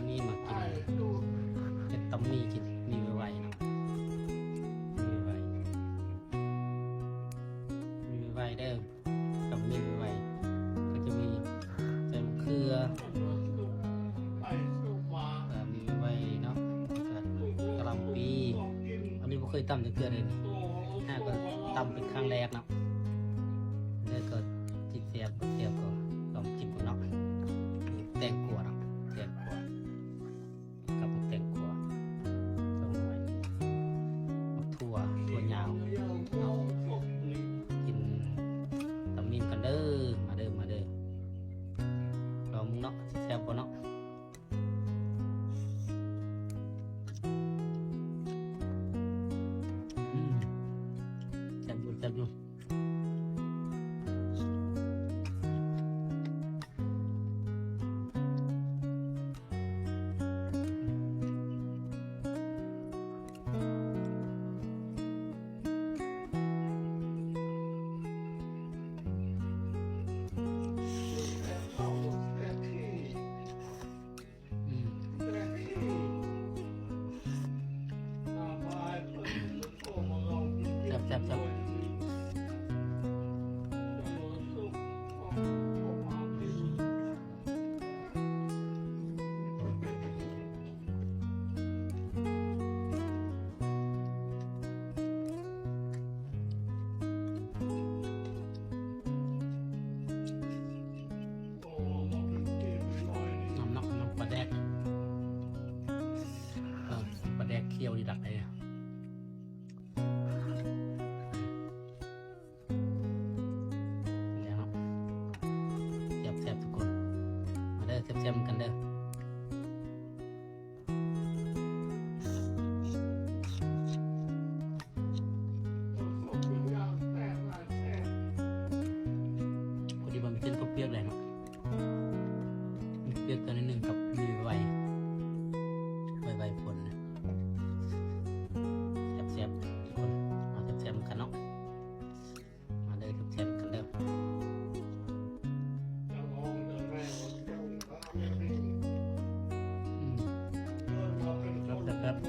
ນີ້ມາກິນເຮັດຕຳໝີ່ກິນ ໝີ່ໄວໆເນາະ ໝີ່ໄວໆ ໝີ່ໄວໆເດີ ຕຳໝີ່ໄວໆ ກໍຈະມີໃສ່ມະເຂືອ ເອີ ໝີ່ໄວໆເນາະ ແລ້ວກໍກະຫຼຳປີ ອັນນີ້ບໍ່ເຄີຍຕຳຈັກເທື່ອເດ ຫາກໍຕຳເປັນຄັ້ງແລກເນາະ ແລ້ວກໍຊິແຊບບໍ່ແຊບກໍລອງກິນເບິ່ງເນາະ ແຕງກວາເນາະ ແຕງກວາ ກັບແຕງກວາ ສອງໜ່ວຍ ໝາກຖົ່ວ ຖົ່ວຍາວເນາະ ກິນຕຳໝີ່ກັນເດີ ມາເດີ ມາເດີ ລອງເບິ່ງເນາະ ຊິແຊບບໍ່ເນາະ ອືມ ແຊບຢູ່ ແຊບຢູ່. ອືມ ແຊບໆໆ ນ້ຳເນາະ ນ້ຳປາແດກ ເອີ ປາແດກຂຽວດີດັກເດ້ ແຊບໆ ທຸກຄົນ ມາເດີແຊບໆ ນຳກັນເດີ. ພໍດີວ່າມັນເປັນເຂົ້າປຽກແຫຼະເນາະ ປຽກຕົວໜຶ່ງກັບມີໄວ ໄວໆ ຄົນນະ ແຊບໆ ທຸກຄົນ ມາແຊບໆ ນຳກັນເນາະ ມາເດີ ແຊບໆ ນຳກັນເດີ ອືມ ແຊບໆ.